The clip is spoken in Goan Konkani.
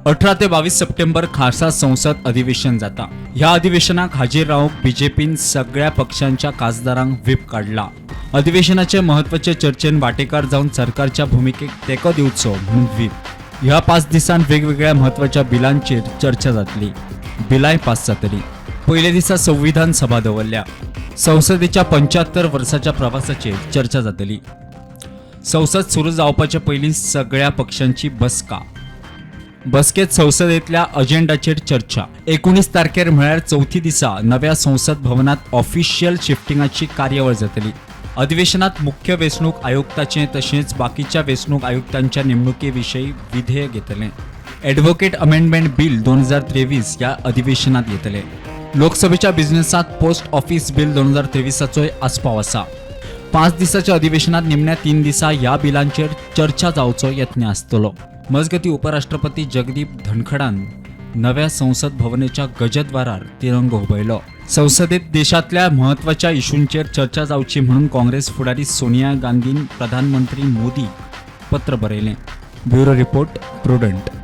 18 ते 22 सप्टेंबर खासा संसद अधिवेशन जाता. ह्या अधिवेशनाक हाजीर रावंक बीजेपीन सगळ्या पक्षांच्या खासदारांक व्हीप काडला. अधिवेशनाचे म्हत्वाचे चर्चेन वांटेकार जावन सरकारच्या भुमिकेक तेंको दिवचो म्हणून व्हीप. ह्या 5 दिसांत वेगवेगळ्या म्हत्वाच्या बिलांचेर चर्चा जातली, बिलांय पास जातली. पयल्या दिसा संविधान सभा दवरल्या. संसदेच्या 75 वर्साच्या प्रवासाचेर चर्चा जातली. संसद सुरू जावपाचे पयलीं सगळ्या पक्षांची बसका. बसकेत संसदेतल्या अजेंडाचेर चर्चा. 19 तारखेर म्हळ्यार चवथी दिसा नव्या संसद भवनात ऑफिशियल शिफ्टिंगाची कार्यावळ जातली. अधिवेशनात मुख्य वेंचणूक आयुक्ताचे तशेंच बाकीच्या वेंचणूक आयुक्तांच्या नेमणुके विशीं विधेयक येतलें. ॲडव्होकेट अमेंडमेंट बिल 2023 ह्या अधिवेशनात येतले. लोकसभेच्या बिझनेसात पोस्ट ऑफिस बिल 2023चोय आस्पाव आसा. 5 दिसाच्या अधिवेशनात निमण्या 3 दिसा ह्या बिलांचेर चर्चा जावचो यत्न आसतलो. मजगती, उपराष्ट्रपती जगदीप धनखडान नव्या संसद भवनाच्या गजद्वारार तिरंगो हुबयलो. संसदेत देशातल्या म्हत्वाच्या इशूंचेर चर्चा जावची म्हणून काँग्रेस फुडारी सोनिया गांधीन प्रधानमंत्री मोदी पत्र बरयलें. Bureau report, Prudent.